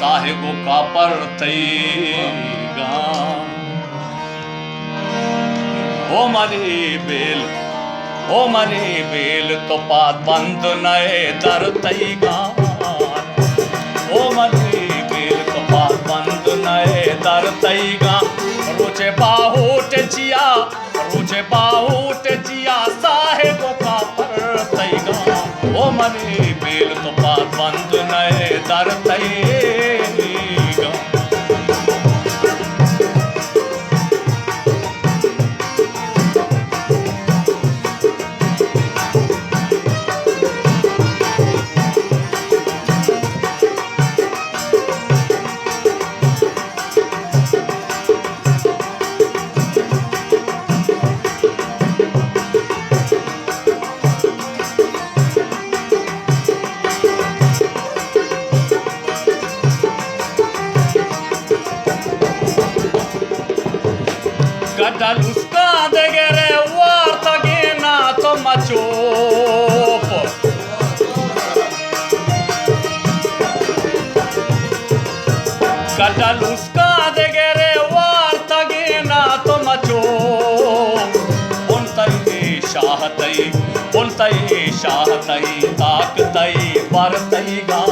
آہگ و کاپر تئیگاں۔ او منی بیل، او منی بیل، تو پاد بند نئے در تئیگاں۔ او منی بیل، تو پاد بند نئے در تئیگاں۔ روچے باہوٹ چیا، روچے باہوٹ چیا ساہگ و کاپر تئیگاں۔ او منی بیل، تو پاد بند نئے در تئیگاں۔ گڈا لوسکاں دگرے وارتگیں نا تو مچوپ۔ گڈا لوسکاں دگرے وارتگیں نا تو مچوپ۔ بن تئی شاہ تئی، بن تئی شاہ تئی، تاک تئی بر تئیگاں۔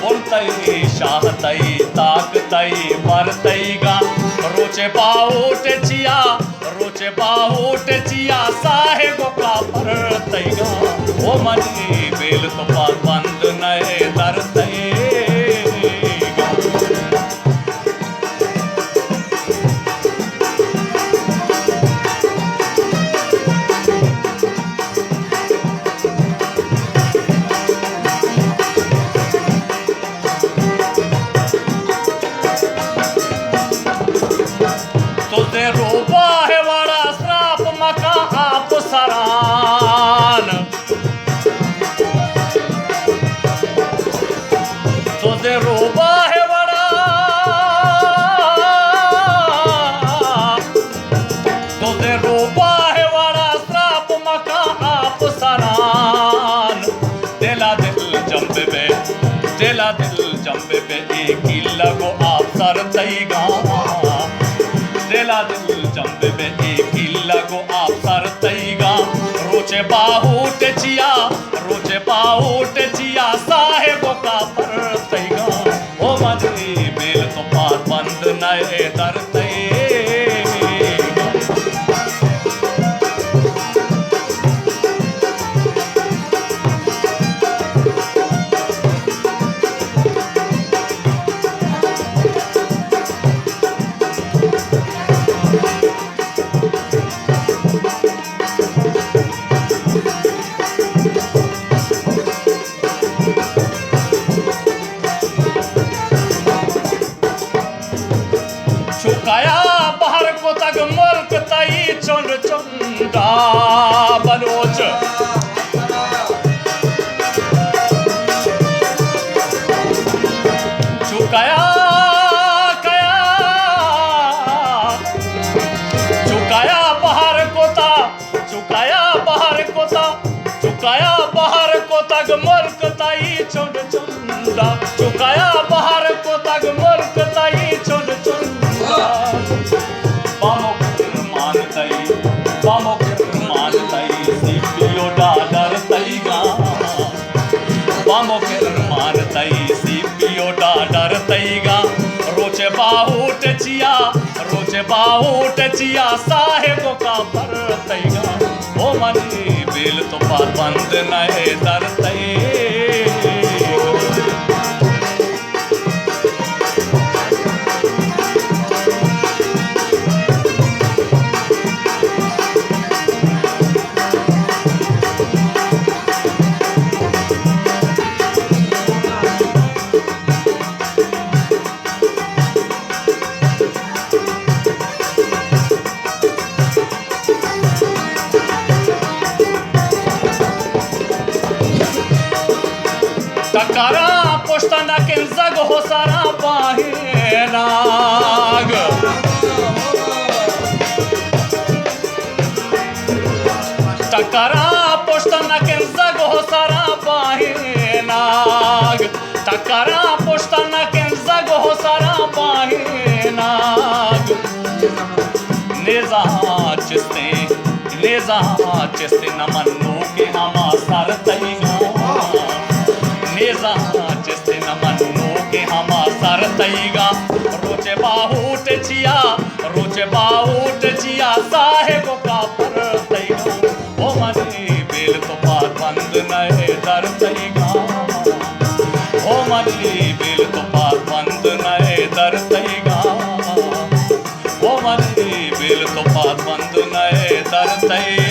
بن تئی شاہ تئی، تاک تئی بر تئیگاں۔ روچے باہوٹ چیا، روچے باہوٹ چیا ساہگ و کاپر تئیگاں۔ او منی بیل، تو پاد بند نئے در تئیگاں۔ تو دے روباہ وڑا سراپ مکاں آپ سران۔ تو دے روباہ وڑا، تو دے روباہ وڑا سراپ مکاں آپ سران۔ دلا دل جم بہ بے، دلا دل جم بہ بے، اے کیلگ و آپ سر تئیگاں۔ دلا دل جم بہ بے، اے کیلگ و آپ سر تئیگاں۔ روچے باہوٹ چیا، روچے باہوٹ چیا ساہگ و کاپر تئیگاں۔ او منی بیل، تو پاد بند نئے در تئیگاں۔ چکایا بہر کتگ ملک تئی چنڈ چنڈا بلوچ۔ چکایا، کایا، چکایا بہر کتا، چکایا بہر کتا، چکایا بہر کتگ ملک تئی چنڈ چنڈا، چکایا بہر کتگ ملک تئی چنڈ چنڈا۔ بمو کرمان تئی، بمو کرمان تئی، سی پی او ڈالر تئیگاں۔ بمو کرمان تئی، سی پی او ڈالر تئیگاں۔ روچے باہوٹ چیا، روچے باہوٹ چیا ساہگ و کاپر تئیگاں۔ او منی بیل، تو پاد بند نئے در تئیگاں۔ ٹکراں پشت نہ کنزگ ہو سراں باہیناگ۔ ٹکراں پشت نہ کنزگ ہو سراں باہیناگ۔ ٹکراں پشت نہ کنزگ و سراں باہیناگ۔ نیزاں چستیں، نیزاں چستیں نہ منوکیں ہما سر تئیگاں۔ نیزاں چستیں نہ منوکیں ہما سر تئیگاں۔ روچ باہوٹ چیا، روچ باہوٹ چیا ساہگ و کاپر تئیگاں۔ او منی بیل تو پاد بند نئے در تئیگاں۔ او منی بیل تو پاد بند نئے در تئیگاں۔ او منی بیل تو پاد بند نئے در تئیگاں۔